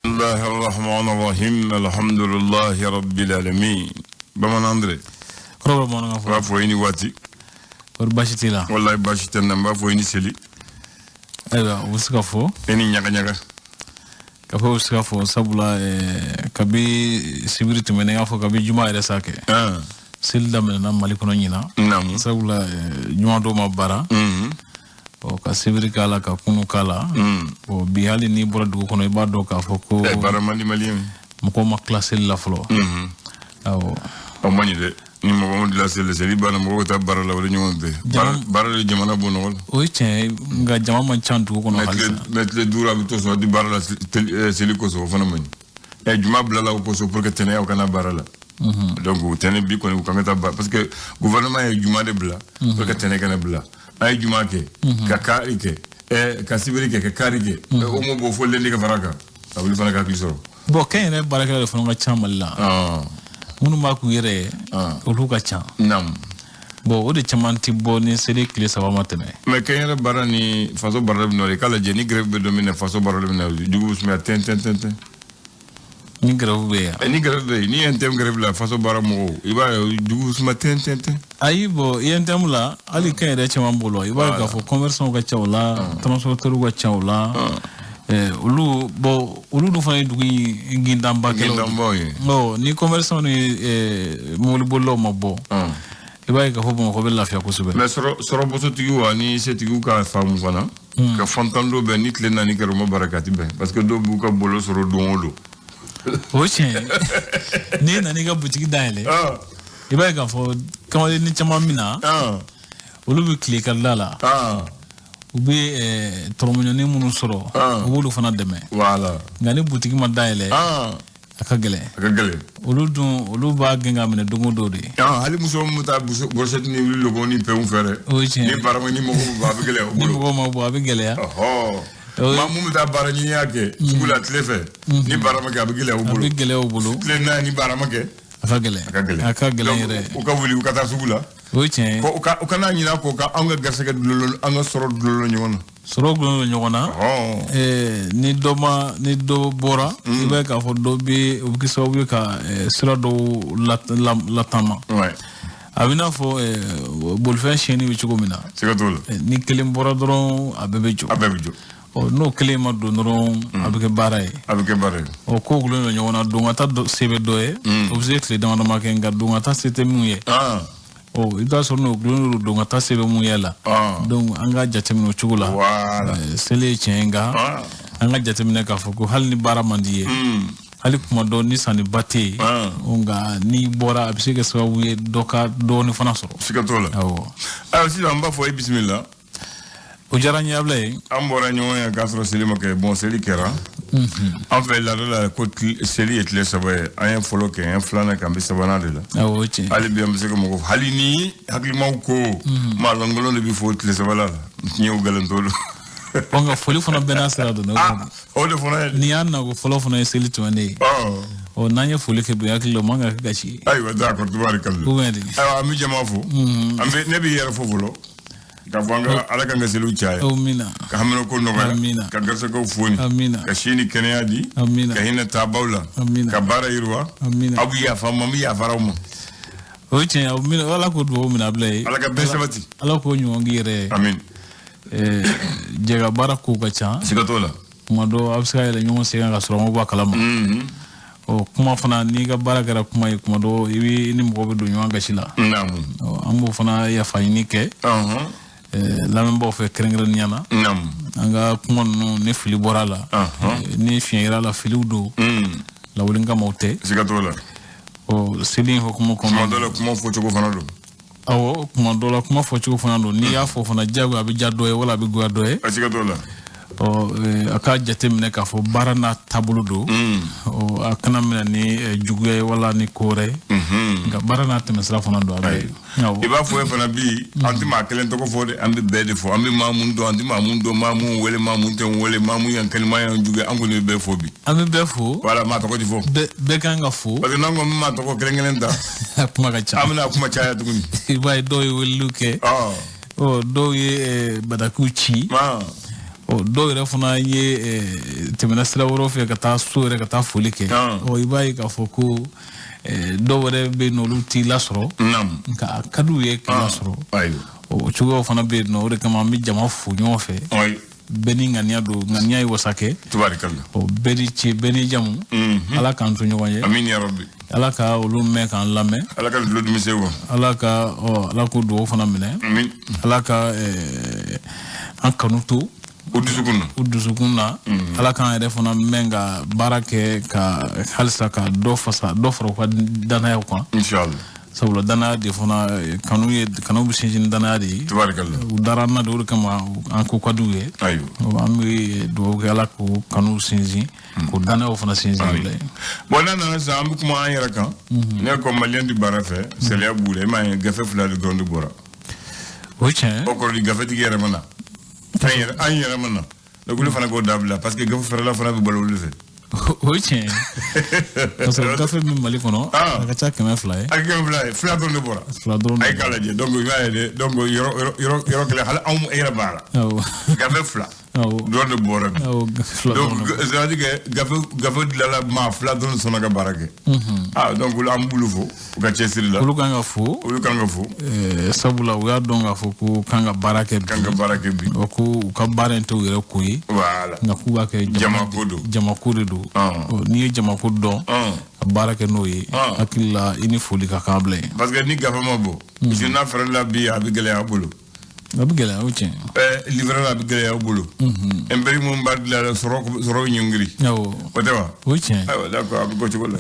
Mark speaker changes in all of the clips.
Speaker 1: الله الرحمن الرحيم الحمد لله رب العالمين. Bamanan Andre.
Speaker 2: Kɔrɔ bamanankan
Speaker 1: fɔ. N b'a fɔ i ni waati.
Speaker 2: Kɔri baasi t'i la?
Speaker 1: Wallahi baasi tɛ n na, n b'a fɔ i ni seli.
Speaker 2: Ayiwa, u bɛ se ka fɔ.
Speaker 1: E ni ɲaga ɲaga.
Speaker 2: Ka fɔ u bɛ se ka fɔ sabula kabi sibiri tɛmɛnen, n k'a fɔ kabi juma yɛrɛ sa kɛ. Seli daminɛna Mali kɔnɔ ɲinan.
Speaker 1: Naamu.
Speaker 2: Sabula juma dɔw ma baara. Ɔ ka sibiri k'a la, ka kunu k'a la. Bon, bi hali n'i bɔra dugu kɔnɔ, i b'a dɔn k'a fɔ ko.
Speaker 1: Baara man di maliyɛn.
Speaker 2: Mɔgɔw ma tila seli la fɔlɔ. Awɔ.
Speaker 1: O man ɲi dɛ. Ni mɔgɔ ma tila seli la, seli banna, mɔgɔw bɛ taa baara la, o de ɲɔgɔn tɛ. Baara de jamana bɔ nɔgɔ la.
Speaker 2: O ye tiɲɛ ye, nka jama man ca dugu kɔnɔ halisa.
Speaker 1: Mais tile 5 a bɛ to sɔrɔ a tɛ baara la seli kosɔn, o fana man ɲi. Juma bilala o kosɔn pour que tɛnɛn aw kana baara la. Donc tɛnɛn bi kɔni u kan ka taa baara parce que gouvernement ye juma de bila pour que tɛnɛn kana bila. An ye juma kɛ ka kari kɛ, ka sibiri kɛ, ka kari kɛ, o m'o bɔ fo lundi ka fara kan, a wuli fana ka hakili sɔrɔ.
Speaker 2: Bon, kɛnyɛrɛ baarakɛla de fana ka ca Mali la. Minnu b'a k'u yɛrɛ ye, olu ka ca.
Speaker 1: Naamu.
Speaker 2: Bon, o de caman tɛ bɔ ni seli tile 3 ma tɛmɛ.
Speaker 1: Mais kɛnyɛrɛ baara ni faso baara de bɛ nɔ de, k'a lajɛ ni grève bɛ don min na, faso baara de bɛ na, jugu bɛ sumaya tɛn tɛn tɛn tɛn.
Speaker 2: Ni grève bɛ yan.
Speaker 1: Ni grève bɛ yen, ni UNTM grève la, faso baara mɔgɔw, i b'a ye jugu bɛ suma tɛn tɛn tɛn.
Speaker 2: Ayi, bon, UNTM la, hali kɛnyɛrɛ caman b'o la, i b'a ye k'a fɔ commerçant ka ca o la, transporteur ka ca o la. Olu, bon, olu dun fana ye dugu in gindanbakɛlaw
Speaker 1: ye.
Speaker 2: Bon, ni commerçant ni mobilibolilaw ma bɔ, i b'a ye k'a fɔ Bamakɔ bɛ lafiya kosɛbɛ.
Speaker 1: Mais sɔrɔ bosotigiw ani setigiw ka faamu fana, ka fantan dɔw bɛn ni tile 4 kɛra u ma baara kɛ, a tɛ bɛn parce que dɔw b'u ka bolo sɔrɔ don o don.
Speaker 2: O ye tiɲɛ ye. N'i nana i ka butigi dayɛlɛ, i b'a ye k'a fɔ kamalennin caman min na, olu bɛ tile ka da la. U bɛ tɔrɔmɔɲɔnin minnu sɔrɔ, u b'olu fana dɛmɛ.
Speaker 1: Voilà.
Speaker 2: Nka ni butigi ma dayɛlɛ, a ka gɛlɛn.
Speaker 1: A ka gɛlɛn.
Speaker 2: Olu dun, olu b'a gɛn ka minɛ don o don de.
Speaker 1: Hali muso min bɛ taa brochette ni wuli loko ni pɛnw fɛ dɛ.
Speaker 2: O ye tiɲɛ ye.
Speaker 1: Ni baara ma, ni mɔgɔ ma bɔ, a bɛ gɛlɛya u bolo.
Speaker 2: Ni mɔgɔ ma bɔ, a bɛ gɛlɛya.
Speaker 1: Maa mun bɛ taa baara ɲiniya kɛ sugu la tile fɛ, ni baara ma kɛ, a bɛ gɛlɛya u bolo.
Speaker 2: A bɛ gɛlɛya u bolo.
Speaker 1: Tile 4 ni baara ma kɛ.
Speaker 2: A ka gɛlɛn.
Speaker 1: A ka gɛlɛn.
Speaker 2: A ka gɛlɛn yɛrɛ.
Speaker 1: U ka wuli u ka taa sugu la.
Speaker 2: O ye tiɲɛ ye.
Speaker 1: U kana ɲinɛ kɔ ka anw ka garisɛgɛ dulon, an ka sɔrɔ dulon ɲɔgɔn na.
Speaker 2: Sɔrɔ dulon ɲɔgɔn na. Ni dɔ ma, ni dɔ bɔra, i b'a ye k'a fɔ dɔ bɛ, o bɛ kɛ sababu ye ka sira dɔw latama. A bɛ n'a fɔ bolifɛn siyɛnni bɛ cogo min na.
Speaker 1: Siga t'o la.
Speaker 2: Ni kelen bɔra dɔrɔn, a bɛɛ bɛ jɔ.
Speaker 1: A bɛɛ bɛ jɔ.
Speaker 2: Ɔ n'o kelen ma don dɔrɔn, a bɛ kɛ baara ye.
Speaker 1: A bɛ kɛ baara ye.
Speaker 2: Ɔ kow gulonnen don ɲɔgɔn na, don ka taa se bɛ dɔ ye, o bɛ se tile dama dama kɛ, nka don ka taa se tɛ min ye. Ɔ i bɛ taa sɔrɔ n'o gulonnen don, don ka taa se bɛ mun ye la. Donc an ka jateminɛ o cogo la. Seli ye tiɲɛ ye, nka an ka jateminɛ k'a fɔ ko hali ni baara man di ye, hali kuma dɔ ni sanniba tɛ yen, nka n'i bɔra, a bɛ se ka kɛ sababu ye dɔ ka dɔɔnin fana sɔrɔ.
Speaker 1: Siga t'o la.
Speaker 2: Awɔ.
Speaker 1: Ayiwa, sisan an b'a fɔ e bisimila.
Speaker 2: O diyara n ye, Abulaye.
Speaker 1: An bɔra ɲɔgɔn ye k'a sɔrɔ seli ma kɛ. Bon, seli kɛra. An fɛ laada la ko seli ye tile 3 ye. An ye fɔlɔ kɛ, an ye filanan kɛ, an bɛ sabanan de la.
Speaker 2: Awɔ, o ye tiɲɛ.
Speaker 1: Hali bi an bɛ se ka mɔgɔ, hali ni hakilimaw ko maa lankolon de bɛ fo tile 3 la, tiɲɛ o nkalon t'o la.
Speaker 2: Bon, nka foli fana bɛɛ n'a sira don.
Speaker 1: O de fana ye.
Speaker 2: Nin y'an nako fɔlɔ fana ye seli tɛmɛnen ye. Ɔ n'an ye foli kɛ bi, hakili la o man kan ka kɛ gasi ye.
Speaker 1: Ayiwa, d'accord, tubaarikala.
Speaker 2: Ou bien de.
Speaker 1: Ayiwa, an bɛ jama fo. An bɛ ne b'i yɛrɛ fo fɔlɔ. Ka fɔ an ka Ala k'an ka seliw caya.
Speaker 2: Amina.
Speaker 1: Ka haminako nɔgɔya.
Speaker 2: Amina.
Speaker 1: Ka garisɛgɛw foni.
Speaker 2: Amina.
Speaker 1: Ka si ni kɛnɛya di.
Speaker 2: Amina.
Speaker 1: Ka hinɛ taabaw la.
Speaker 2: Amina.
Speaker 1: Ka baara yiriwa.
Speaker 2: Amina.
Speaker 1: Aw bɛ yafa an ma, an bɛ yafa aw ma.
Speaker 2: O ye tiɲɛ ye, Ala k'o dugawu minɛ Abulaye.
Speaker 1: Ala ka bɛɛ sabati.
Speaker 2: Ala k'o ɲɔgɔn k'i yɛrɛ ye.
Speaker 1: Amin.
Speaker 2: Jɛ ka baara kow ka ca.
Speaker 1: Siga t'o la.
Speaker 2: Kuma dɔ a bɛ se ka yɛlɛ ɲɔgɔn sen kan ka sɔrɔ an ma bɔ a kalama. Ɔ kuma fana, n'i ka baara kɛra kuma ye, kuma dɔ i bɛ ni mɔgɔ bɛ don ɲɔgɔn gasi la.
Speaker 1: Naamu.
Speaker 2: An b'o fana yafa ɲini kɛ. Lamɛnbaaw fɛ kɛrɛnkɛrɛnnenya na.
Speaker 1: Naamu.
Speaker 2: An ka kuma ninnu, ni fili bɔra a la, ni fiɲɛ yera a la, filiw don. Lawuli kama o tɛ.
Speaker 1: Siga t'o la.
Speaker 2: Ɔ seli in hukumu kɔnɔ.
Speaker 1: Kuma dɔ la kuma fɔcogo fana don.
Speaker 2: Awɔ, kuma dɔ la kuma fɔcogo fana don. N'i y'a fɔ fana, diyagoya a bɛ diya dɔ ye wala a bɛ goya dɔ ye.
Speaker 1: A siga t'o la.
Speaker 2: Ɔ a ka jateminɛ k'a fɔ baara n'a taabolo don. Ɔ a kana minɛ ni juguya ye wala ni ko wɛrɛ ye. Nka baara n'a tɛmɛsira fana don a bɛ ye.
Speaker 1: I b'a fɔ e fana bi, an tɛ maa kelen tɔgɔ fɔ dɛ, an bɛ bɛɛ de fɔ. An bɛ maa mun dɔn, an tɛ maa mun dɔn, maa mun wele, maa mun tɛ n wele, maa mun y'an kɛnɛ, maa y'an juguya, an kɔni bɛ bɛɛ fɔ bi.
Speaker 2: An bɛ bɛɛ fo.
Speaker 1: Voilà, maa tɔgɔ ti fɔ.
Speaker 2: Bɛɛ kan ka fo.
Speaker 1: Parce que n'an ko maa tɔgɔ kelen kelen ta,
Speaker 2: a kuma ka ca.
Speaker 1: An bɛna kuma caya tuguni.
Speaker 2: I b'a ye dɔw ye weleliw kɛ. Ɔ dɔw ye badakiw ci. Ɔ Ɔ dɔw yɛrɛ fana ye tɛmɛna sira wɛrɛw fɛ ka taa so yɛrɛ ka taa foli kɛ. Ɔ i b'a ye k'a fɔ ko dɔw yɛrɛ bɛ yen nɔ, olu t'i lasɔrɔ, nka a ka d'u ye k'i lasɔrɔ. O cogoyaw fana bɛ yen nɔ. O de kama an bɛ jama fo ɲɔgɔn fɛ. Bɛɛ ni ŋaniya don, ŋaniya ye wasa kɛ. Ɔ bɛɛ ni ce, bɛɛ ni jamu. Ala k'an to ɲɔgɔn ye.
Speaker 1: Amin ya rabbi.
Speaker 2: Ala ka olu mɛn k'an lamɛn.
Speaker 1: Ala ka tulo dimi se wa.
Speaker 2: Ala ka Ala k'o dugawu fana minɛ.
Speaker 1: Amin.
Speaker 2: Ala ka an kanu to
Speaker 1: u dusukun na.
Speaker 2: U dusukun na. Ala k'an yɛrɛ fana mɛn ka baara kɛ ka halisa ka dɔ fasa, dɔ fara u ka danayaw kan.
Speaker 1: Inshallah.
Speaker 2: Sabula danaya de fana, kanu ye, kanu bɛ sinsin ni danaya de ye.
Speaker 1: Tubarikalla.
Speaker 2: U dara an na de, o de kama an ko ka d'u ye.
Speaker 1: Ayiwa.
Speaker 2: An bɛ dugawu kɛ, Ala k'o kanu sinsin, k'o danayaw fana sinsin.
Speaker 1: Bon, n'a nana sisan, an bɛ kuma an yɛrɛ kan. Ne ko maliyɛn tɛ baara fɛ, sariya b'u la. I m'a ye, gafe 2 de dɔrɔn de bɔra.
Speaker 2: O ye tiɲɛ.
Speaker 1: O kɔrɔ di, gafetigi yɛrɛ ma na. An yɛrɛ ma na. Donc olu fana k'o dabila, parce que gafe feerela fana bɛ balo olu fɛ.
Speaker 2: O ye tiɲɛ ye. Parce que gafe min Mali kɔnɔ, a ka ca 200 ye.
Speaker 1: A 200 ye, 2 dɔrɔn de bɔra.
Speaker 2: 2 dɔrɔn.
Speaker 1: A ye k'a lajɛ. Donc i b'a ye dɛ, donc yɔrɔ kelen, hali anw yɛrɛ b'a la. Gafe 2 dɔrɔn de bɔra bi. Donc c'est à dire que gafe dilanla maa 2 dɔrɔn sɔnna ka baara kɛ. Ah, donc an b'olu fo u ka cɛsiri la.
Speaker 2: Olu kan ka fo.
Speaker 1: Olu kan ka fo.
Speaker 2: Sabula u y'a dɔn k'a fɔ ko kan ka baara kɛ bi.
Speaker 1: Kan ka baara kɛ bi.
Speaker 2: Ko u ka baara in t'u yɛrɛ ko ye.
Speaker 1: Voilà.
Speaker 2: Nka k'u b'a kɛ
Speaker 1: jamako don.
Speaker 2: Jamako de don. N'i ye jamako dɔn, ka baara kɛ n'o ye, hakili la i ni foli ka kan bilen.
Speaker 1: Parce que ni gafe ma bɔ, journal feerela bi, a bɛ gɛlɛya a bolo.
Speaker 2: A bɛ gɛlɛya, o tiɲɛ.
Speaker 1: Livre la, a bɛ gɛlɛya aw bolo. Imprimé mun b'a dilan, sɔrɔ bɛ ɲɔngiri.
Speaker 2: Awɔ.
Speaker 1: O tɛ wa?
Speaker 2: O tiɲɛ.
Speaker 1: Ayiwa, d'accord, a bɛ bɔ cogo la.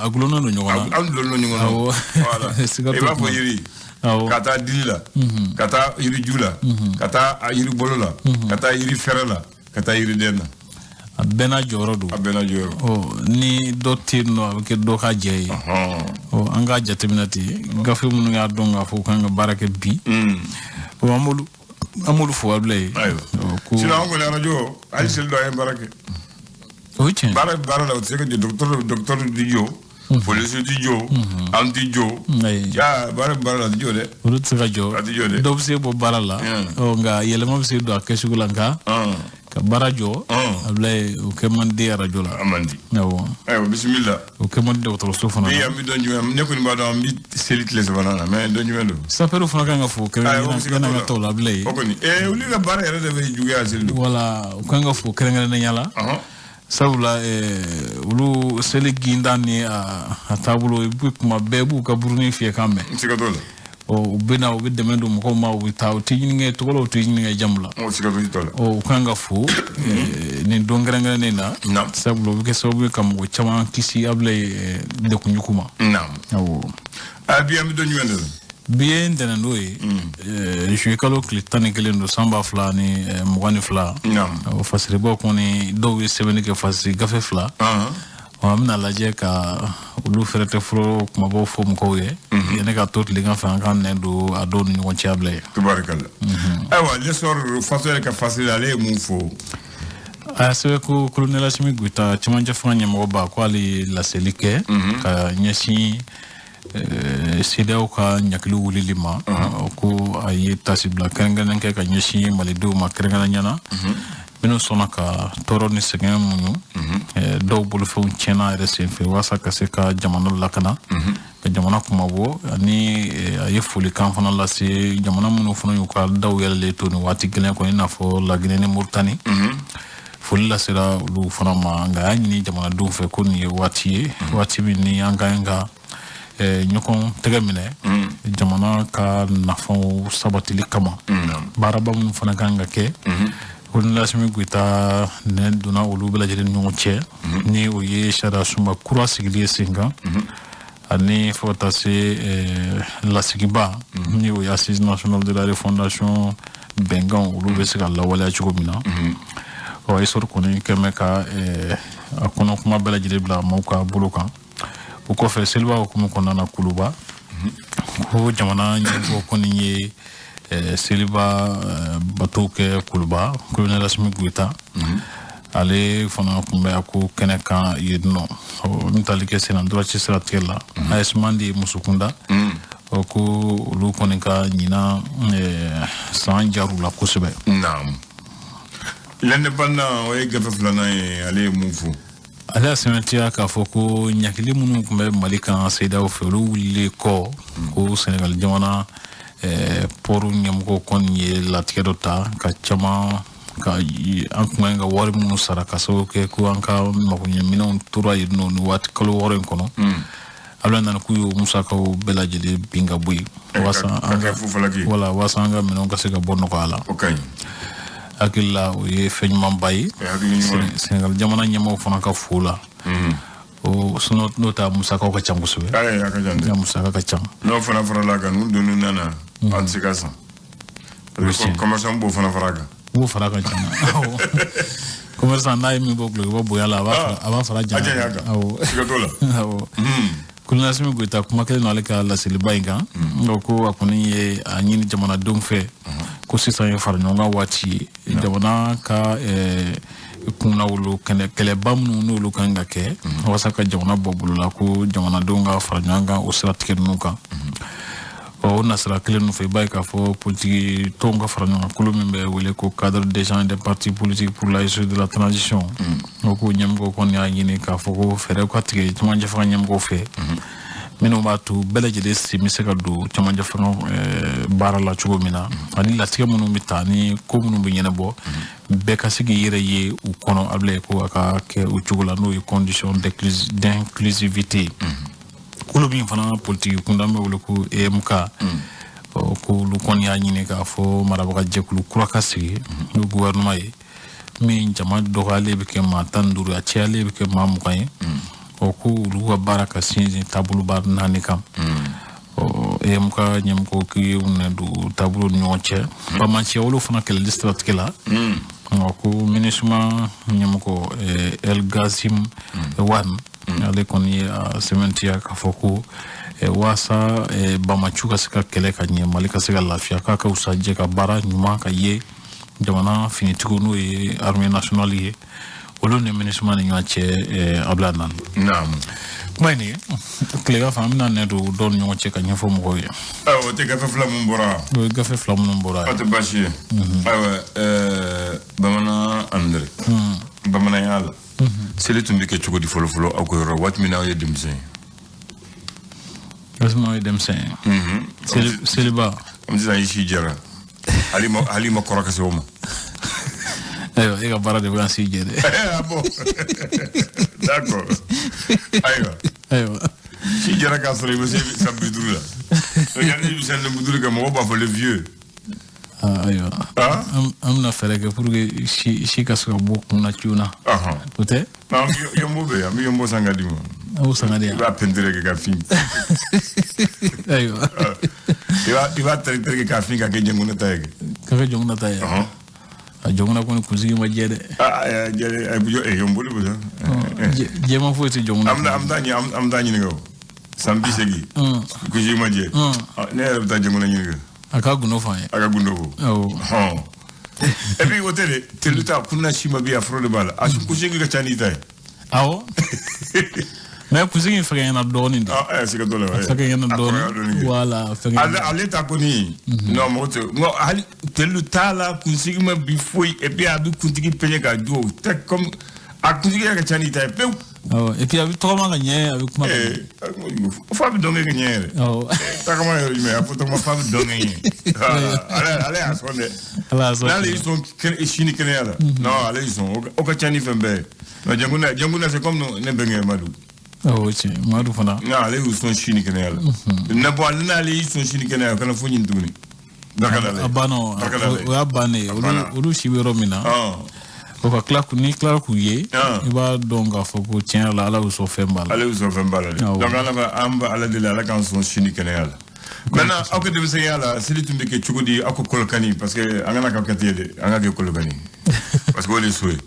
Speaker 2: A gulonnen don ɲɔgɔn
Speaker 1: na. An gulonnen don ɲɔgɔn na.
Speaker 2: Awɔ.
Speaker 1: Voilà. I b'a fɔ yiri.
Speaker 2: Awɔ.
Speaker 1: Ka taa dili la. Ka taa yiriju la. Ka taa yiri bolo la. Ka taa yiri fɛrɛ la. Ka taa yiriden na.
Speaker 2: A bɛɛ n'a jɔyɔrɔ don.
Speaker 1: A bɛɛ n'a jɔyɔrɔ.
Speaker 2: Ɔ ni dɔ tɛ yen nɔ, a bɛ kɛ dɔ ka jɛ ye. Ɔ an k'a jateminɛ ten, gafe minnu y'a dɔn k'a fɔ k'an ka baara kɛ bi. Ɔ an b'olu fo Abulaye ye.
Speaker 1: Ayiwa. Sinon an kɔni arajo, hali seli dɔ an ye baara kɛ.
Speaker 2: O ye tiɲɛ.
Speaker 1: Baara la, o tɛ se ka jɔ. Docteur ti jɔ. Polisi ti jɔ. An ti jɔ. Ja baara la, a ti jɔ dɛ.
Speaker 2: Olu tɛ se ka jɔ.
Speaker 1: A ti jɔ dɛ.
Speaker 2: Dɔw bɛ se bɔ baara la. Ɔ nka yɛlɛma bɛ se don a kɛcogo la, nka. Ka baara jɔ, Abulaye, o kɛ man di arajo la.
Speaker 1: A man di.
Speaker 2: Awɔ.
Speaker 1: Ayiwa, bisimila.
Speaker 2: O kɛ man di dɔgɔtɔrɔso fana
Speaker 1: na. Bi an bɛ don jumɛn? Ne kɔni b'a dɔn an bɛ seli tile 3nan na, mais don jumɛn don?
Speaker 2: Sapɛriw fana kan ka fo kɛrɛnkɛrɛnnenya la ka t'o la, Abulaye.
Speaker 1: O kɔni olu ka baara yɛrɛ de bɛ juguya seli don.
Speaker 2: Wala, u kan ka fo kɛrɛnkɛrɛnnenya la. Sabula olu seli ginda ni a taabolo, i bɛ kuma bɛɛ, i b'u ka buruni fiyɛ kan mɛn.
Speaker 1: Siga t'o la.
Speaker 2: Ɔ u bɛ na, u bɛ dɛmɛ don mɔgɔw ma, u bɛ taa, u tɛ ɲininka tɔgɔ la, u tɛ ɲininka jamu la.
Speaker 1: O siga t'o la.
Speaker 2: Ɔ u kan ka fo nin don kɛrɛnkɛrɛnnen na. Sabula o bɛ kɛ sababu ye ka mɔgɔ caman kisi, Abulaye, degun jugu ma.
Speaker 1: Naam.
Speaker 2: Awɔ.
Speaker 1: Bi an bɛ don jumɛn de la?
Speaker 2: Bi ye ntɛnɛn ye. Juillet kalo tile 11 don, san 2022.
Speaker 1: Naam.
Speaker 2: Fasiribaw kɔni, dɔw ye sɛbɛnni kɛ fasiri gafe 2. An bɛna lajɛ ka olu fɛrɛtɛ fɔlɔ kumabaw fɔ mɔgɔw ye. Yanni ka to tilegan fɛ, an k'an nɛn don a dɔw ni ɲɔgɔn cɛ, Abulaye.
Speaker 1: Tubarikala. Ayiwa, l'essor faso yɛrɛ ka fasiri, ale ye mun fɔ?
Speaker 2: A y'a sɛbɛn ko colonel Assimi Goïta, cɛmancɛ fanga ɲɛmɔgɔba, ko ale ye laseli kɛ ka ɲɛsin CEDEAO ka ɲakili wulili ma. Ko a ye tasibila kɛrɛnkɛrɛnnen kɛ ka ɲɛsin malidenw ma kɛrɛnkɛrɛnnenya la, minnu sɔnna ka tɔɔrɔ ni sɛgɛn muɲu, dɔw bolofɛnw tiɲɛna yɛrɛ senfɛ, walasa ka se ka jamana lakana, ka jamana kumabɔ. Ani a ye folikan fana lase jamana minnu fana y'u ka daw yɛlɛlen to nin waati gɛlɛn kɔnɔ, i n'a fɔ Laginɛ ni Moritani. Foli lasera olu fana ma, nka a y'a ɲini jamanadenw fɛ ko nin ye waati ye, waati min ni an ka ɲi ka ɲɔgɔn tɛgɛ minɛ jamana ka nafaw sabatili kama. Baaraba minnu fana kan ka kɛ, Colonel Assimi Goïta nɛn donna olu bɛɛ lajɛlen ni ɲɔgɔn cɛ, ni o ye sariya sunba kura sigili ye sen kan, ani fo ka taa se lasigiba, ni o ye Assise nationale de la refondation bɛnkanw, olu bɛ se ka lawaleya cogo min na. Ɔ essor kɔni kɛn bɛ ka a kɔnɔ kuma bɛɛ lajɛlen bila maaw ka bolo kan. O kɔfɛ, seliba hukumu kɔnɔna na, Kuluba, ko jamana ɲɛmɔgɔ kɔni ye seliba bato kɛ Kuluba. Colonel Assimi Goïta ale fana tun bɛ a ko kɛnɛ kan yen nɔ. Min tali kɛ senna ntolanci siratigɛ la, AS Mande musokunda, ko olu kɔni ka ɲinan san jar'u la kosɛbɛ.
Speaker 1: Naam. L'Indépendant, o ye gafe filanan ye, ale ye mun fɔ?
Speaker 2: Ale y'a sɛmɛntiya k'a fɔ ko ɲakili minnu tun bɛ Mali kan CEDEAO fɛ, olu wulilen kɔ, ko Senegal jamana pɔriw ɲɛmɔgɔw kɔni ye latigɛ dɔ ta ka caman ka an kun kan ka wari minnu sara ka sababu kɛ ko an ka magoɲɛminɛnw tora yen nɔ nin waati kalo 6 in kɔnɔ. Ala nana k'u y'o musakaw bɛɛ lajɛlen bin ka bɔ yen walasa an ka voilà, walasa an ka minɛnw ka se ka bɔ nɔgɔya la.
Speaker 1: O ka ɲi.
Speaker 2: Hakili la, o ye fɛn ɲumanba ye. Senegal jamana ɲɛmɔgɔw fana ka fo la. O sinon n'o ta musakaw ka ca kosɛbɛ.
Speaker 1: Ayi, a ka ca dɛ.
Speaker 2: Musaka ka ca.
Speaker 1: N'o fana farala kan, n'u donni nana, an tɛ se ka san. Commerçant b'o fana fara a kan.
Speaker 2: B'o fara kan tiɲɛ na. Commerçant n'a ye min bɔ gulokiba bonya la, a b'a fara janya
Speaker 1: kan. Awɔ. Siga t'o la.
Speaker 2: Awɔ. Colonel Assimi Goïta kuma kelen n'ale ka laseliba in kan. Nka ko a kɔni ye a ɲini jamanadenw fɛ ko sisan ye fara ɲɔgɔn kan waati ye. Jamana ka kunnawolo kɛlɛba minnu n'olu kan ka kɛ walasa ka jamana bɔ bolo la, ko jamanadenw ka fara ɲɔgɔn kan o siratigɛ ninnu kan. O nasira kelen ninnu fɛ, i b'a ye k'a fɔ politiki tɔnw ka fara ɲɔgɔn kan kolo min bɛ wele ko cadre d'échange des partis politiques pour la réussite de la transition, o ko ɲɛmɔgɔw kɔni y'a ɲini k'a fɔ ko fɛɛrɛw ka tigɛ cɛmancɛ fanga ɲɛmɔgɔw fɛ minnu b'a to bɛɛ lajɛlen sen bɛ se ka don cɛmancɛ fanga baara la cogo min na, ani latigɛ minnu bɛ ta ni ko minnu bɛ ɲɛnabɔ, bɛɛ ka se k'i yɛrɛ ye u kɔnɔ. A bila ko a ka kɛ o cogo la, n'o ye condition d'inclusivité. Kolo min fana politiki kunda bɛ wele ko EMK, ko olu kɔni y'a ɲini k'a fɔ marabaga jɛkulu kura ka sigi, n'o gouvernement ye, min jama dɔgɔyalen bɛ kɛ maa 15, a cayalen bɛ kɛ maa 20 ye. Ɔ ko olu ka baara ka sinsin taaboloba 4 kan. Ɔ EMK ɲɛmɔgɔw k'i minɛ don taabolo ni ɲɔgɔn cɛ. Bamaciya olu fana kɛlɛli siratigɛ la, nka ko MINUSMA ɲɛmɔgɔ El Ghassim Wane, ale kɔni ye a sɛmɛntiya k'a fɔ ko walasa bamaciw ka se ka kɛlɛ ka ɲɛ, Mali ka se ka lafiya, k'a ka wusa jɛ ka baara ɲuman ka ye jamana finitigiw, n'o ye armée nationale ye, olu ni MINUSMA ni ɲɔgɔn cɛ. Abila nani.
Speaker 1: Naamu.
Speaker 2: Kuma in nin tilegan fɛ, an bɛna nɛ don dɔw ni ɲɔgɔn cɛ ka ɲɛfɔ mɔgɔw ye.
Speaker 1: Ayiwa, o tɛ gafe fila mun bɔra?
Speaker 2: O ye gafe fila minnu bɔra.
Speaker 1: O tɛ baasi ye. Ayiwa, bamanan Andre, bamananya la, seli tun bɛ kɛ cogo di fɔlɔ fɔlɔ aw ka yɔrɔ, waati min n'aw ye denmisɛn ye?
Speaker 2: Waati min n'aw ye denmisɛn ye, seliba.
Speaker 1: An sisan i si jɛra, hali ma kɔrɔ ka se o ma.
Speaker 2: Ayiwa, e ka baara de bɛ ka si jɛ dɛ.
Speaker 1: Ah bon, d'accord. Ayiwa.
Speaker 2: Ayiwa.
Speaker 1: Si jɛra k'a sɔrɔ i bɛ se san 50 la. Yanni i bɛ san 50 kɛ, mɔgɔw b'a fɔ le vieux.
Speaker 2: Ayiwa, an bɛna fɛɛrɛ kɛ pour que si ka se ka bɔ kun na joona. O tɛ?
Speaker 1: Yɔnbo bɛ yen, an bɛ yɔnbo san ka d'i ma.
Speaker 2: An b'o san ka di yan.
Speaker 1: I b'a peinture kɛ ka fin.
Speaker 2: Ayiwa.
Speaker 1: I b'a tereke k'a fin ka kɛ jɛnkuna ta ye kɛ.
Speaker 2: Ka kɛ jɛnkuna ta ye. A jɔnkuna kɔni kunsigi ma jɛ dɛ.
Speaker 1: Aa jɛ, yɔnbo de bɛ sa.
Speaker 2: Jɛman foyi tɛ jɔnkuna.
Speaker 1: An bɛ taa ɲininka o. San 80. Kunsigi ma jɛ. Ne yɛrɛ bɛ taa jɛnkuna ɲininka.
Speaker 2: A ka gundo fɔ an ye.
Speaker 1: A ka gundo fɔ.
Speaker 2: Awɔ.
Speaker 1: Hɔn. Et puis o tɛ dɛ, telu ta kunna si ma bi a foro de b'a la. A kunsigi ka ca n'i ta ye.
Speaker 2: Awɔ. Mais kunsigi in fɛgɛnyana dɔɔnin de.
Speaker 1: Ah, siga t'o la.
Speaker 2: A fɛgɛnyana dɔɔnin. Voilà,
Speaker 1: fɛgɛnyana. Ale ta kɔni. Non, mɔgɔ tɛ. N ko hali telu t'a la, kunsigi ma bi foyi. Et puis a bɛ kuntigi peɲɛ k'a jɔ. O tɛ comme a kunsigi yɛrɛ ka ca n'i ta ye pewu.
Speaker 2: Awɔ, et puis a bɛ tɔgɔma ka ɲɛ, a bɛ kuma ka ɲɛ.
Speaker 1: F'a bɛ dɔn kɛ ka ɲɛ yɛrɛ.
Speaker 2: Awɔ.
Speaker 1: Tagama yɔrɔ jumɛn, a fɔ tɔgɔma f'a bɛ dɔn kɛ ɲɛ. Ale y'a sɔn dɛ.
Speaker 2: Ala y'a sɔn.
Speaker 1: N'ale y'i sɔn sini kɛnɛya la. Non, ale y'i sɔn. O ka ca ni fɛn bɛɛ ye. Non, Djangouna c'est comme ne bɛnkɛ Madu.
Speaker 2: Awɔ, tiɲɛ, Madu fana.
Speaker 1: Non, ale y'u sɔn sini kɛnɛya la. Ne bɔ ale n'ale y'i sɔn sini kɛnɛya, o kana foyi ɲini tuguni.
Speaker 2: A banna, o y'a bannen ye. Olu si bɛ yɔrɔ min na. O ka tila, n'i tilara k'u ye, i b'a dɔn k'a fɔ ko tiɲɛ yɛrɛ la, Ala y'u sɔn fɛn b'a la.
Speaker 1: Ala y'u sɔn fɛn b'a la dɛ. Donc an bɛ Ala deli, Ala k'an sɔn sini kɛnɛya la. Maintenant, aw ka denmisɛnya la, seli tun bɛ kɛ cogo di aw ka Kolokani? Parce que an kana k'aw kɛ ten dɛ, an ka kɛ Kolokani. Parce que o de ye so ye.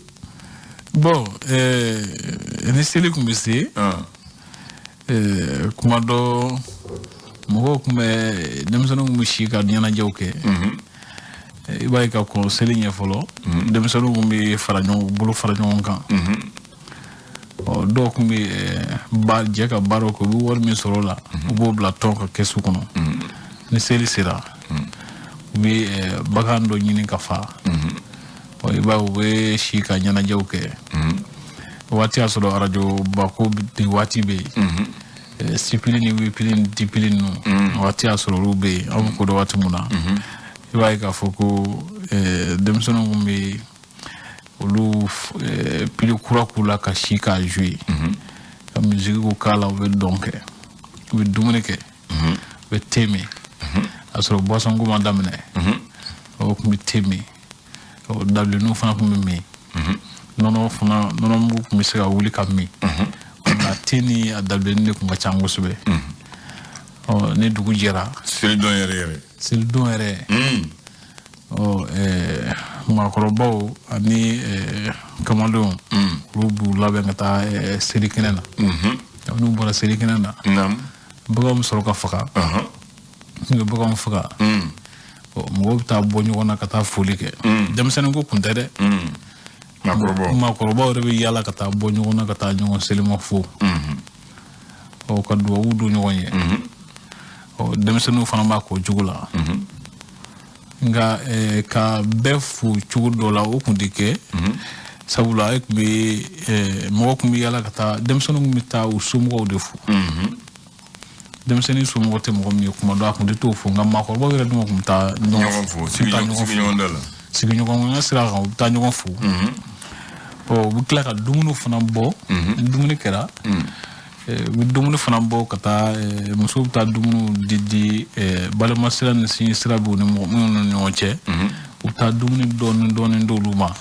Speaker 2: Bon, ni seli tun bɛ se, kuma dɔ mɔgɔw tun bɛ, denmisɛnninw tun bɛ si ka ɲɛnajɛw kɛ. I b'a ye ka kɔn seli ɲɛ fɔlɔ, denmisɛnninw tun bɛ fara ɲɔgɔn bolo fara ɲɔgɔn kan. Ɔ dɔw tun bɛ jɛ ka baaraw kɛ, u bɛ wari min sɔrɔ o la, u b'o bila tɔn ka kɛsu kɔnɔ. Ni seli sera, u bɛ bagan dɔ ɲini ka fa. I b'a ye u bɛ si ka ɲɛnajɛw kɛ. Waati y'a sɔrɔ arajo bako ni waati bɛ yen, sipili ni wipili ni dipili ninnu, waati y'a sɔrɔ olu bɛ yen. Aw bɛ ko dɔn waati mun na, i b'a ye k'a fɔ ko denmisɛnninw kun bɛ olu pili kura k'u la ka si k'a jouer, ka musique k'a la, u bɛ dɔn kɛ, u bɛ dumuni kɛ, u bɛ te min. A sɔrɔ boisson ko ma daminɛ, o tun bɛ te min, dabilenninw fana tun bɛ min, nɔnɔ fana, nɔnɔmugu tun bɛ se ka wuli ka min, nka te ni a dabilennin de tun ka ca kosɛbɛ. Ɔ ni dugu jɛra,
Speaker 1: selidon yɛrɛ yɛrɛ,
Speaker 2: selidon yɛrɛ, ɔ maakɔrɔbaw ani kamalenw, olu b'u labɛn ka taa selikɛnɛ na. N'u bɔra selikɛnɛ na, baganw bɛ sɔrɔ ka faga. N'u ye baganw faga, mɔgɔw bɛ taa bɔ ɲɔgɔn na ka taa foli kɛ. Denmisɛnnin ko kun tɛ dɛ, maakɔrɔbaw yɛrɛ bɛ yaala ka taa bɔ ɲɔgɔn na ka taa ɲɔgɔn selima fo, ɔ ka duwawu don ɲɔgɔn ye. Ɔ denmisɛnninw fana b'a k'o cogo la. Nka ka bɛɛ fo cogo dɔ la, o kun tɛ kɛ, sabula e tun bɛ mɔgɔ tun bɛ yaala ka taa, denmisɛnninw tun bɛ taa u somɔgɔw de fo. Denmisɛnnin somɔgɔ tɛ mɔgɔ min ye kuma dɔ, a kun tɛ t'o fo, nka maakɔrɔbaw yɛrɛ dun tun bɛ taa
Speaker 1: ɲɔgɔn fo,
Speaker 2: sigiɲɔgɔnya sira kan, u bɛ taa ɲɔgɔn fo. Ɔ u bɛ tila ka dumuni fana bɔ. Ni dumuni kɛra, u bɛ dumuni fana bɔ ka taa, musow bɛ taa dumuni di balima sira ni sin sira b'u ni mɔgɔ minnu ni ɲɔgɔn cɛ, u bɛ taa dumuni dɔɔni dɔɔni d'olu ma.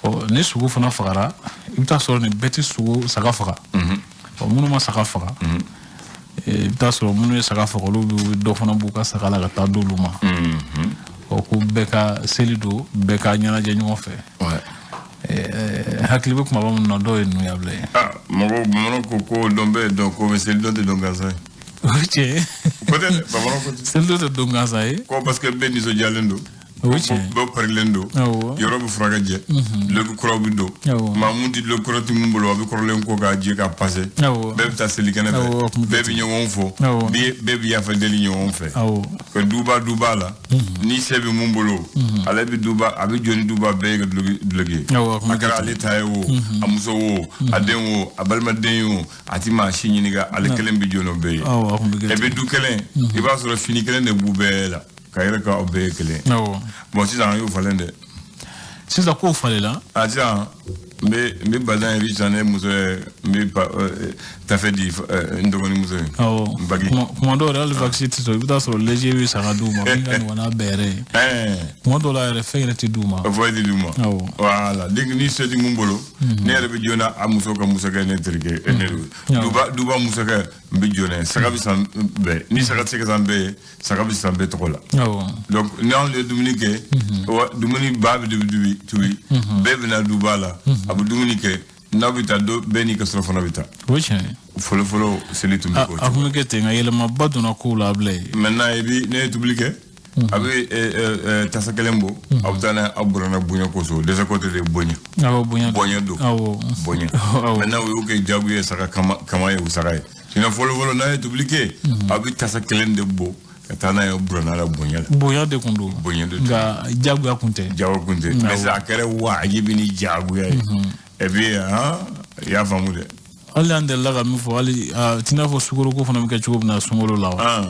Speaker 2: Ɔ ni sogo fana fagara, i bɛ taa sɔrɔ nin bɛɛ tɛ sogo saga faga. Ɔ minnu ma saga faga, i bɛ taa sɔrɔ minnu ye saga faga, olu bɛ dɔ fana b'u ka saga la ka taa d'olu ma. Ɔ ko bɛɛ ka seli don, bɛɛ ka ɲɛnajɛ ɲɔgɔn fɛ. Hakili bɛ kumaba minnu na, dɔw ye ninnu yabila ye.
Speaker 1: Mɔgɔw bamananw ko dɔn bɛɛ dɔn ko bɛ seli dɔn tɛ dɔn gansan ye.
Speaker 2: O ye tiɲɛ ye.
Speaker 1: Ko tɛ dɛ, bamananw ko ten.
Speaker 2: Seli dɔn tɛ dɔn gansan ye.
Speaker 1: Ko parce que bɛɛ nisɔndiyalen don.
Speaker 2: O ye tiɲɛ ye.
Speaker 1: Bɛɛ parilen don. Yɔrɔ bɛ furakɛ jɛ. Duloki kuraw bɛ don. Maa mun tɛ duloki kura tɛ mun bolo, a bɛ kɔrɔlen ko k'a jɛ k'a pase. Bɛɛ bɛ taa seli kɛnɛ fɛ. Bɛɛ bɛ ɲɔgɔn fo. Bɛɛ bɛ yafa deli ɲɔgɔn fɛ. Ka duba duba la. Ni se bɛ mun bolo, ale bɛ duba, a bɛ jɔ ni duba bɛɛ ye ka duloki ye. A kɛra ale ta ye o, a muso o, a den o, a balimaden ye o, a ti maa si ɲininka, ale kelen bɛ jɔ n'o bɛɛ ye. E bɛ du kelen, i b'a sɔrɔ fini kelen de b'u bɛɛ la. Ka yɛrɛ k'aw bɛɛ ye kelen. Bon sisan an y'o falen dɛ.
Speaker 2: Sisan kow falenna.
Speaker 1: A sisan n bɛ bazin yɛrɛ san ne muso ye, n bɛ tafe di n dɔgɔnin muso ye.
Speaker 2: Awɔ.
Speaker 1: Bagi.
Speaker 2: Kuma dɔw yɛrɛ hali vaccin tɛ sɔrɔ, i bɛ taa sɔrɔ léger bɛ san ka d'u ma min ka nɔgɔn n'a bɛɛ yɛrɛ ye. Kuma dɔw la yɛrɛ fɛn yɛrɛ tɛ d'u ma.
Speaker 1: Foyi tɛ d'u ma.
Speaker 2: Awɔ.
Speaker 1: Voilà, ni se tɛ mun bolo, ne yɛrɛ bɛ jɔ n'a a muso ka musakɛ ne terikɛ ne don. Duba musakɛ n bɛ jɔ n'a ye, saga bɛ san bɛɛ, ni saga tɛ se ka san bɛɛ ye, saga bɛ san bɛɛ tɔgɔ la. Donc n'anw ye dumuni kɛ, dumuni ba bɛ tubi, bɛɛ bɛ na duba la, a bɛ dumuni kɛ, n'aw bɛ taa bɛɛ n'i ka surafana bɛ taa.
Speaker 2: O ye tiɲɛ ye.
Speaker 1: Fɔlɔ fɔlɔ seli tun bɛ k'o cogo.
Speaker 2: A tun bɛ kɛ ten, nka yɛlɛmaba donna kow la Abulaye.
Speaker 1: Maintenant i bɛ ne ye tobili kɛ, a bɛ tasa kelen bɔ, a bɛ taa n'a aw buranna bonya kosɔn, dɛsɛ ko tɛ de bonya.
Speaker 2: Awɔ, bonya.
Speaker 1: Bonya don.
Speaker 2: Awɔ.
Speaker 1: Bonya. Maintenant u y'o kɛ jagoya ye, saga kama ye u saga ye. Sinon fɔlɔ fɔlɔ n'a ye tobili kɛ, a bɛ tasa kelen de bɔ ka taa n'a ye buranna la bonya la.
Speaker 2: Bonya de kun don.
Speaker 1: Bonya de don.
Speaker 2: Nka jagoya kun tɛ.
Speaker 1: Jagoya kun tɛ. Mais a kɛra wajibi ni jagoya ye. Et puis i y'a faamu dɛ.
Speaker 2: Hali an delila ka min fɔ, hali a t'i n'a fɔ sukoroko fana bɛ kɛ cogo min na sunkalo la wa.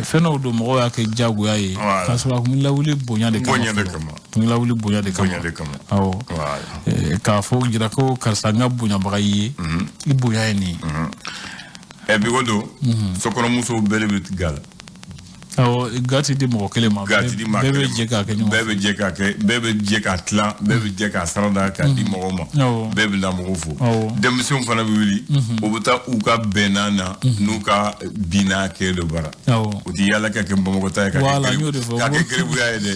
Speaker 2: Fɛn dɔw don mɔgɔw y'a kɛ jagoya ye, k'a sɔrɔ a kun bɛ lawuli bonya de kama.
Speaker 1: Bonya de kama.
Speaker 2: Kun bɛ lawuli bonya de kama.
Speaker 1: Bonya de kama.
Speaker 2: Awɔ. K'a fɔ jira ko karisa n ka bonyabaga y'i ye, i bonya ye nin ye.
Speaker 1: Bi ko don, sokɔnɔmusow bɛɛ de bɛ ga la.
Speaker 2: Awɔ, ga ti di mɔgɔ kelen ma.
Speaker 1: Ga ti di maa kelen ma.
Speaker 2: Bɛɛ bɛ jɛ k'a kɛ ɲɔgɔn fɛ.
Speaker 1: Bɛɛ bɛ jɛ k'a kɛ, bɛɛ bɛ jɛ k'a tilan, bɛɛ bɛ jɛ k'a sara da k'a di mɔgɔw ma. Bɛɛ bɛ na mɔgɔw fo. Denmisɛnw fana bɛ wuli, u bɛ taa u ka bɛnna na n'u ka binna kɛ dɔ bara. U ti yaala ka kɛ Bamakɔ ta ye k'a kɛ geribuya ye dɛ.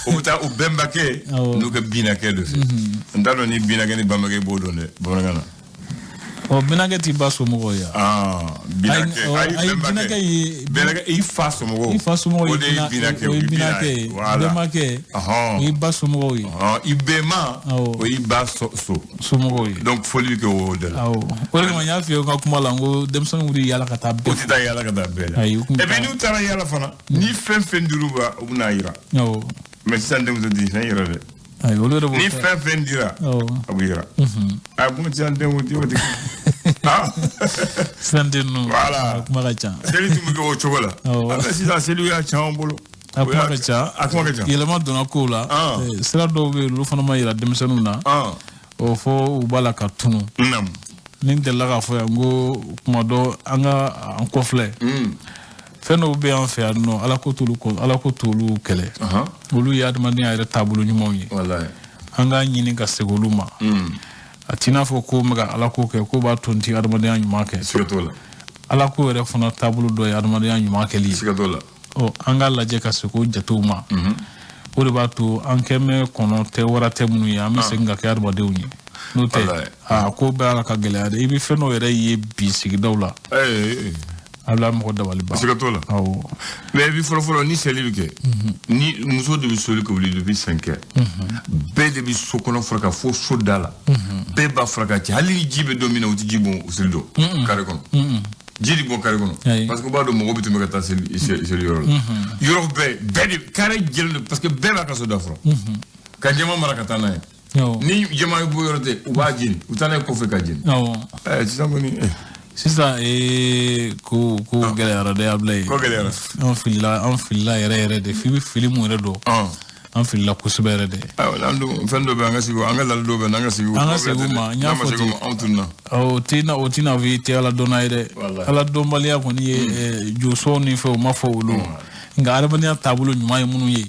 Speaker 1: U bɛ taa u bɛnbakɛ n'u ka binnakɛ dɔ fɛ. N t'a dɔn ni binnakɛ ni bamabakɛ b'o dɔn dɛ bamanankan na.
Speaker 2: Ɔ binakɛ t'i ba somɔgɔw ye.
Speaker 1: Binakɛ ayi
Speaker 2: binakɛ ye
Speaker 1: binakɛ i fa somɔgɔw.
Speaker 2: I fa somɔgɔw
Speaker 1: o de ye binakɛ
Speaker 2: o ye binakɛ ye. Bɛnbakɛ o y'i ba somɔgɔw ye.
Speaker 1: I bɛnma o y'i ba so
Speaker 2: somɔgɔw ye.
Speaker 1: Donc foli bɛ kɛ o de la.
Speaker 2: Awɔ, o de kama n y'a f'i ye n ka kuma la n ko denmisɛnninw bɛ yaala ka taa bɛɛ.
Speaker 1: O tɛ taa yaala ka taa bɛɛ la.
Speaker 2: Ayi, u kun
Speaker 1: Et puis n'u taara yaala fana, ni fɛn fɛn dir'u ma, u bɛna yira.
Speaker 2: Awɔ.
Speaker 1: Mais sisan denmuso tɛ fɛn yira dɛ.
Speaker 2: Ayi, olu yɛrɛ b'o
Speaker 1: Ni
Speaker 2: kɛ.
Speaker 1: fɛn fɛn dira,
Speaker 2: Awɔ.
Speaker 1: a bɛ yira. A mun ti an denw di o ti.
Speaker 2: Sisan den ninnu.
Speaker 1: Voilà.
Speaker 2: A kuma ka ca.
Speaker 1: Seli tun bɛ kɛ o cogo la.
Speaker 2: Awɔ.
Speaker 1: A bɛ sisan seliw y'a caman bolo.
Speaker 2: A kuma ka ca.
Speaker 1: A kuma ka ca.
Speaker 2: Yɛlɛma donna kow la. Sira dɔw bɛ yen, olu fana ma yira denmisɛnninw na. O fɔ u b'a la ka tunu.
Speaker 1: Naam.
Speaker 2: Ni n delila k'a fɔ yan ko kuma dɔ an ka an kɔfilɛ. Fɛn dɔw bɛ an fɛ yan nɔ, Ala ko t'olu kɔ, Ala ko t'olu kɛlɛ. Olu ye adamadenya yɛrɛ taabolo ɲumanw ye.
Speaker 1: Walayi.
Speaker 2: An k'a ɲini ka segin olu ma. A t'i n'a fɔ ko n bɛ ka Ala ko kɛ ko b'a to n tɛ adamadenya ɲuman kɛ.
Speaker 1: Siga t'o la.
Speaker 2: Ala ko yɛrɛ fana taabolo dɔ ye adamadenya ɲuman kɛli ye.
Speaker 1: Siga t'o la.
Speaker 2: Ɔ, an k'a lajɛ ka segin o jatew ma. O de b'a to an kɛ mɛ kɔnɔ tɛ wara tɛ minnu ye, an bɛ segin ka kɛ adamadenw ye. N'o tɛ,
Speaker 1: Walayi.
Speaker 2: a ko bɛɛ ala ka gɛlɛya dɛ. I bɛ fɛn dɔw yɛrɛ ye bi sigidaw la. A bɛ mɔgɔ dabali ban.
Speaker 1: Siga t'o la.
Speaker 2: Awɔ.
Speaker 1: Mais bi fɔlɔ fɔlɔ ni seli bɛ kɛ, ni muso de bɛ soli ka wuli depuis 5 heures. Bɛɛ de bɛ so kɔnɔ furan fo so da la. Bɛɛ b'a furan ka cɛ. Hali ni ji bɛ don min na, u tɛ ji bɔn seli don carré kɔnɔ. Ji de bɔn carré kɔnɔ. Parce que u b'a dɔn mɔgɔw bɛ tɛmɛ ka taa seli seli yɔrɔ la. Yɔrɔ bɛɛ, bɛɛ de carré jɛlen don parce que bɛɛ b'a ka so da furan. Ka jama mara ka taa n'a ye.
Speaker 2: Awɔ.
Speaker 1: Ni jama bɔ yɔrɔ tɛ, u b'a jeni. U taa n'a ye kɔfɛ ka jeni.
Speaker 2: Awɔ.
Speaker 1: Sisan kɔni.
Speaker 2: Sisan ko ko gɛlɛyara dɛ, Abulaye.
Speaker 1: Ko gɛlɛyara.
Speaker 2: An filila, an filila yɛrɛ yɛrɛ de. F'i bɛ fili mun yɛrɛ dɔn. An filila kosɛbɛ yɛrɛ de.
Speaker 1: Ayiwa, an dun fɛn dɔ bɛ an ka sigi, an ka lali dɔ bɛ an ka sigi.
Speaker 2: An ka segin u ma, n y'a
Speaker 1: N'an ma
Speaker 2: fɔ
Speaker 1: segin u
Speaker 2: ten.
Speaker 1: ma, anw tununna.
Speaker 2: O tɛ na, o tɛna fɔ i tɛ Ala dɔnna ye dɛ.
Speaker 1: Walahi.
Speaker 2: Ala dɔnbaliya kɔni ye josɔn ni fɛnw, u ma fɔ olu. Nka adamadenya taabolo ɲuman ye minnu ye.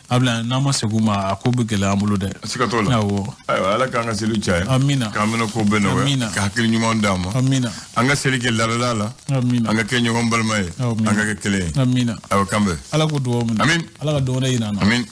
Speaker 2: Abulaye, n'an ma segin u ma, a ko bɛ gɛlɛya an bolo dɛ.
Speaker 1: Siga t'o la.
Speaker 2: Awɔ.
Speaker 1: Ayiwa, Ala k'an ka seliw caya.
Speaker 2: Amina.
Speaker 1: K'an bɛna ko bɛɛ nɔgɔya.
Speaker 2: Amina.
Speaker 1: Ka hakili ɲuman d'an ma.
Speaker 2: Amina.
Speaker 1: An ka seli kɛ laadala la.
Speaker 2: Amina.
Speaker 1: An ka kɛ ɲɔgɔn balima ye.
Speaker 2: Amina.
Speaker 1: An ka kɛ kelen ye.
Speaker 2: Amina.
Speaker 1: Ayiwa, k'an bɛn.
Speaker 2: Ala k'o dugawu minɛ.
Speaker 1: Amin.
Speaker 2: Ala ka don wɛrɛ yira an na.
Speaker 1: Amin.